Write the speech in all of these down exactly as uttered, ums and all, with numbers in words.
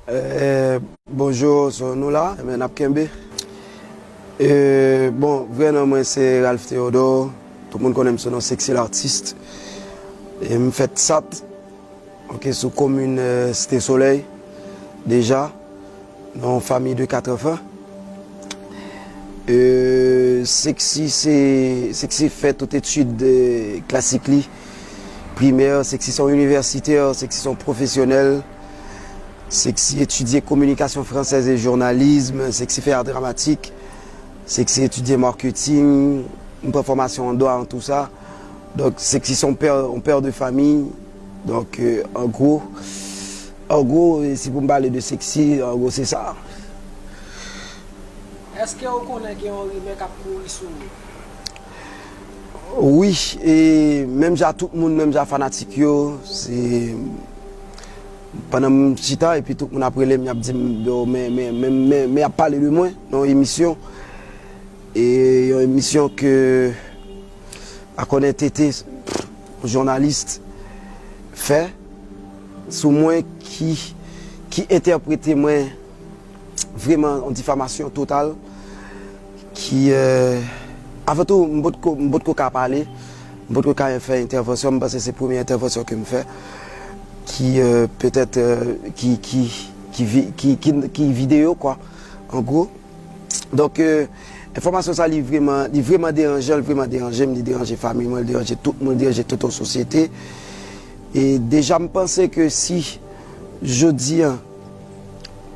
Eh, bonjou, so nou la, men n ap kenbe. Eh, bon, vrè non mwen se Ralph Théodore. Tout moun konnen m sou non Sexy L'artiste. E m fèt Sat, ok, sou komin, eh, Site Solèy, deja, nan yon fanmi de kat anfan. Eh, Sexy, se, Sexy fè tout etid, eh, klasik li, primè, Sexy se yon inivèsitè, Sexy se yon pwofesyonèl, Sexy etidye communication française et journalisme, Sexy fè art dramatique, Sexy etidye marketing, m pran fòmasyon an dwa, an tou sa. Donk, Sexy se yon pè, yon pè de fanmi. Donk, eh, an gwo, an gwo, eh, si pou m pale de Sexy, an gwo, se sa. Èske ou konnen gen yon rimè k ap kouri sou ou? Wi, e menm jan tout moun, menm jan fanatik yo, se pandan m chita epi tout moun ap rele m, y ap di m, yo, men, men, men, men, men y ap pale de mwen nan yon emisyon. E yon emisyon ke Akònen Tete, yon jounalis, fè sou mwen ki, ki entèprete mwen vrèman yon difamasyon total ki, eh, avan tou, m potko, m potko ka pale, m potko ka fè entèvansyon, m panse se premye entèvansyon ke m fè, ki, eh, petèt, eh, ki, ki, ki vi-, ki, ki, ki videyo, kwa, an gwo. Donk, eh, enfòmasyon sa, li vrèman, li vrèman deranje, li vrèman deranje m, li deranje fanmi mwen, li deranje tout moun, li deranje tout yon sosyete. E deja, m panse ke si jodi a,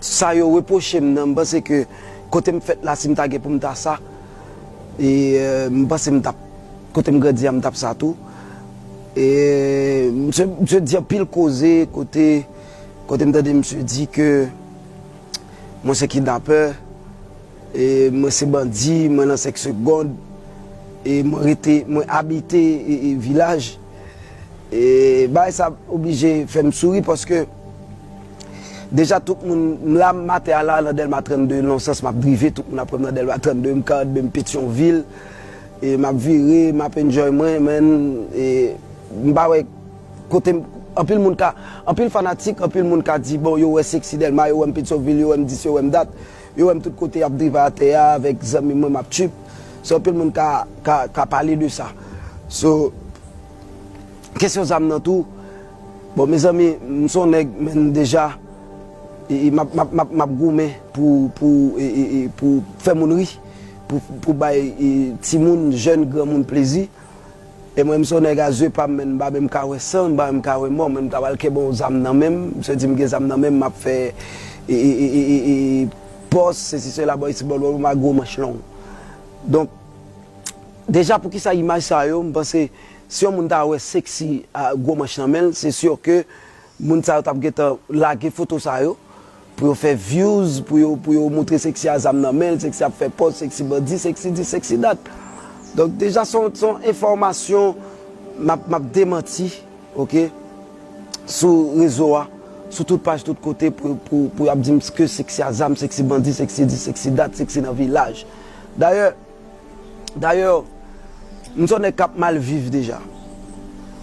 sa yo repwoche m nan, m panse ke kote m fèt la, si m ta gen pou m ta sa, e, eh, m panse m t ap, kote m grandi a, m t ap sa tou. E misye, misye di anpil koze, kote, kote m tande misye di ke mwen se kidnapè, e mwen se bandi, mwen nan senk segond, e mwen rete, mwen abite, e, e vilaj. E bagay sa oblije fè m souri paske deja tout moun, m la maten a la nan Dèlma trannde, nan yon sans m ap drive, tout moun ap wè m nan Dèlma trannde, m ka antre m Petyonvil, e m ap vire, m ap enjoy mwen, men, e m pa wè kote m, anpil moun ka, anpil fanatik, anpil moun ka di, bon, yo wè Sexy Dèlma, yo wè m Petyonvil, yo wè m dis, yo wè m dat, yo wè m tout kote, y ap drive atè a avèk zanmi mwen, m ap trip. So, anpil moun ka, ka, ka pale de sa. So, kesyon zam nan tou, bon, mezanmi, m se yon nèg, men deja, e, e, m ap, m ap, m ap, m ap goumen pou, pou, e, e, e, pou fè moun ri, pou, pou bay, e, timoun, jèn, granmoun plezi. E mwen, m se yon nèg a zye pa m, men m pa menm ka wè san, m pa menm ka wè mò, men m ta pral kenbe yon zam nan men m, m se di m gen zam nan men m, m ap fè, e, e, pòs, sesi, sela, bòy, si bòl, bòl, m a gwo manch long. Donk, deja, poukisa imaj sa yo, m panse, si yon moun ta wè Sexy a gwo manch nan men l, se si ke moun sa yo t ap gentan lage foto sa yo, pou yo fè views, pou yo, pou yo montre Sexy a zam nan men l, Sexy ap fè pòz, Sexy bandi, Sexy dis, Sexy dat. Donk, deja, se yon, se yon enfòmasyon m ap, m ap demanti, ok, sou rezo a, sou tout paj, tout kote, pou, pou, pou y ap di m ke Sexy a zam, Sexy bandi, Sexy dis, Sexy dat, Sexy nan vilaj. Dayè, Dayè, m se yon nèg k ap mal viv deja.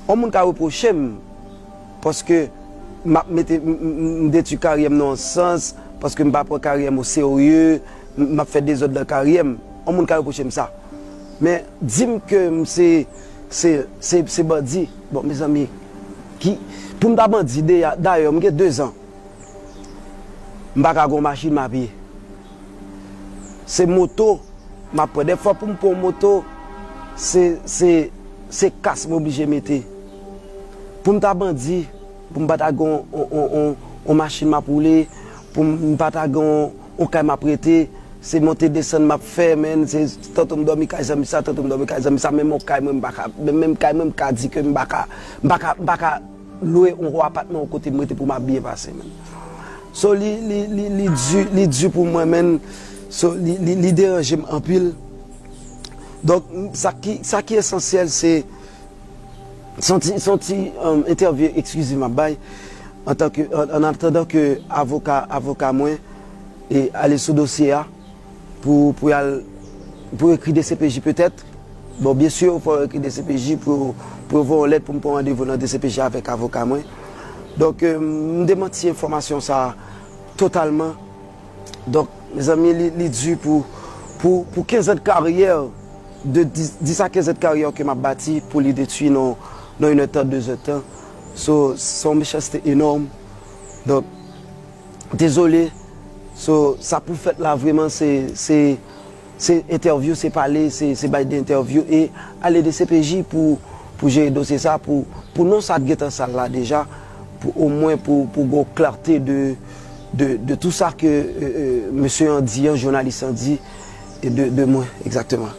Yon moun ka repwoche m, paske m ap mete, m, m, m, m detwi karyè m nan yon sans, paske m pa pran karyè m oserye, m, m ap fè dezòd nan karyè m. Yon moun ka repwoche m sa. Men, di m ke m se, se, se, se bandi. Bon, mezanmi, ki, pou m ta bandi, deja, dayè, m gen dezan. M pa ka gon machin m apiye. Se moto m ap pran. Dèfwa pou m pran yon moto, se, se, se kas m oblije mete. Pou m ta bandi, pou m pa ta gon on, on, on, on machin m ap woule, pou m pa ta gon on kay m ap rete, se monte desann m ap fè, men, se tanto m dòmi kay zanmi sa, tanto m dòmi kay zanmi sa, menm on kay mwen m pa ka, menm, menm kay mwen m ka di ke m pa ka, m pa ka, m pa ka lwe yon gwo apatman yon kote m rete pou m ap byen pase, menm. So, li, li, li, li di, li di pou mwen, menm. So, li, li, li deranje m anpil. Donk, sa ki, sa ki esansyèl, se, se yon ti, se yon ti, um, entèvyou eksklizif m ap bay, antan ke, an, an atandan ke avoka, avoka mwen, e ale sou dosye a, pou, pou y al, pou yo ekri D C P J petèt. Bon, byen si, fò yo ekri D C P J pou, pou yo voye yon lèt pou m pran randevou nan D C P J avèk avoka mwen. Donk, eh, m demanti enfòmasyon sa a. totalman. Donk, mezanmi, li, li di pou, pou, pou kenz an de karyè, de dis, dis a kenz an de karyè ke m ap bati, pou li detwi nan, nan inèdtan, dezèdtan. So, se yon mechanste enòm. Donk, dezole. So, sa pou fèt la, vrèman, se, se, se entèvyou, se pale, se, se bay de entèvyou e ale de C P J pou, pou jere dosye sa, pou, pou non sa t gentan sal la deja, pou omwen pou, pou gon klarte de, de, de tou sa ke, euh, euh, mesye an di an, jounalis an di, e de, de mwen, egzakteman.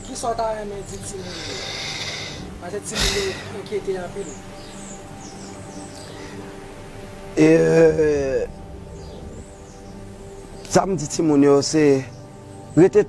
Kisa w ta renmen di timoun yo? Paske timoun yo enkyete anpil. E, euh, sa m di timoun yo, se rete